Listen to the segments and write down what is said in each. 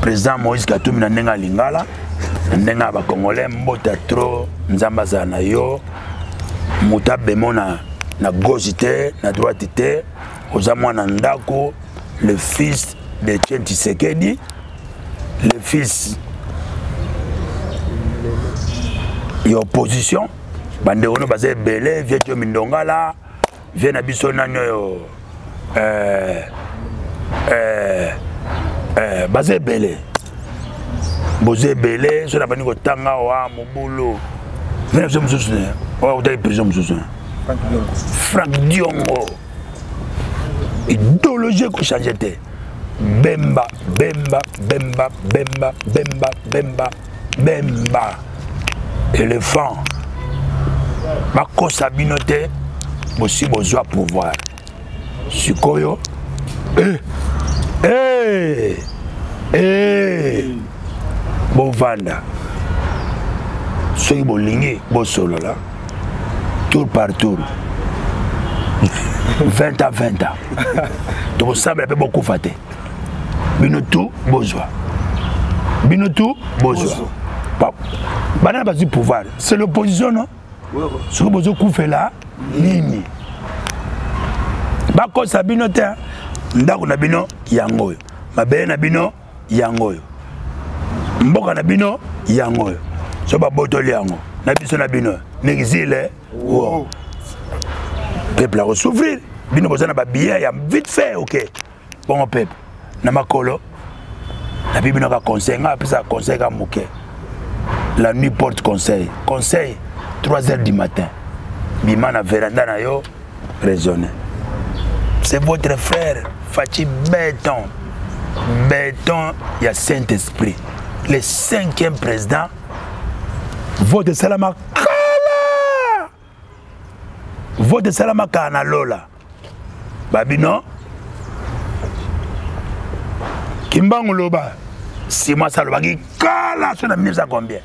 Président Moïse Katumbi na ndenge ya lingala, na ndenge ya bacongolais, mbota trop, Nzambe azala na yo, moto abemo na, na gauche te, na droite te, oza mwana ndako, le fils de Etienne Tshisekedi, le fils ya opposition, bandeko no baza ebele, vieux Diomi Ndongala, vie na biso nani oyo eh, eh, eh, baza ebele boza ebele so nabandi kotanga awa mobulu vie na biso mosusu oyo akutaki prison mosusu Frank Diongo idéologie ekochange te bemba bemba bemba bemba bemba bemba bemba éléphant bakosa bino te bosi bozwa pouvoir sikoyo eh, eh, eh, bovanda soki bolingi bosolola tour par tour 20 à 20 ans tokosambela mpe bokufa te bino tu bozwa bino tu bozwa banana bazwi pouvoir c'est l'opposition non soki bozokufela nini bakosa bino te ndako na bino yango oyo mabele na bino yango oyo mboka na bino yango oyo so babotoli yango na biso na bino n'exile wo peuple akosouffrir bino boza na babillet ya vite fait ok bongo peuple na makolo napi bino ka conseil ngai apesaka conseil ka moke la nuit porte conseil conseil 3 heures du matin bima na veranda na yo raisonner c'est votre frère Fatshi béton béton ya Saint-Esprit le cinquième président vote esalama kala vote esalama kala na lola babino kimbangu loba sima asalobaki kala so na 1900 combien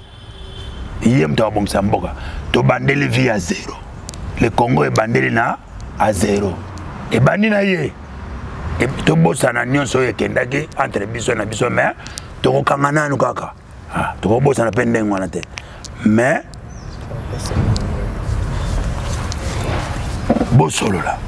ye moto akobongisa mboka tobandeli vie ya zero le congo ebandeli na a zero ebandi na ye tobosana nyonso oyo ekendaki entre biso na biso mais tokokanga nanu kaka ah, tokobosana mpe ndenge wana te mais bosolola.